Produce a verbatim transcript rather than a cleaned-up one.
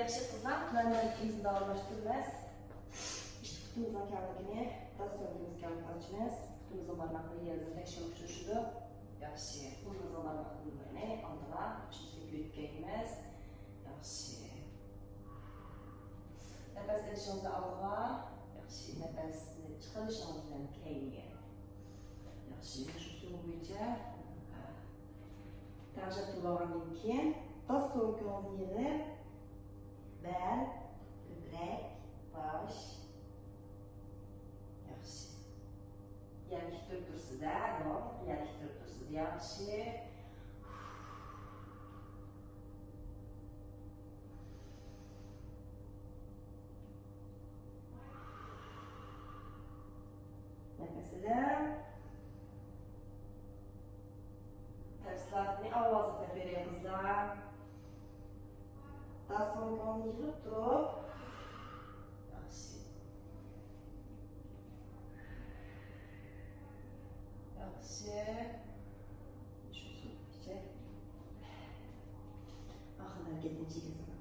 ياخشى قىزلار، مەن ئىككىمىزنى داۋاملاشتۇرىمىز. ئىككى پۇتىمىزنىڭ كەڭلىكىنى، داس سۆڭىكىمىز كەڭلىكىنى ئاچىمىز. پۇتىمىزنىڭ بارماقلىرى يەر بىلەن تەكشى ئۇچرىشىدۇ. ياخشى. قولىمىزنىڭ بارماقلىرىنى ئالدىغا، ئۈچىمىزگە يۆتكەيمىز. ياخشى. نەپەس ئېلىشىڭىزنى ئالدىغا. ياخشى. نەپەسنى چىقىرىشىڭىز بىلەن كەينىگە. ياخشى. مۇشۇ ئۇسۇل بويىچە تەڭشەپ تۇرۇۋالغاندىن كېيىن، داس سۆڭىكىڭىزنى يىغىپ، بەل، كۆكرەك، باش. ياخشى. يەرگە تۈرۈپ تۇرسىز-دە، داۋاملىق يەرگە تۈرۈپ تۇرسىز. ياخشى. نەپەس ئېلىڭ. تەپسىلاتىنى ئاۋازلىق دەپ بېرىڭ، قىزلار. داس سۆڭىكىڭىزنى يىغىپ تۇرۇپ. ياخشى. ياخشى. شۇ سۇ ئىچە. ئاخىرلار كەتكەنچە ئىگىسى.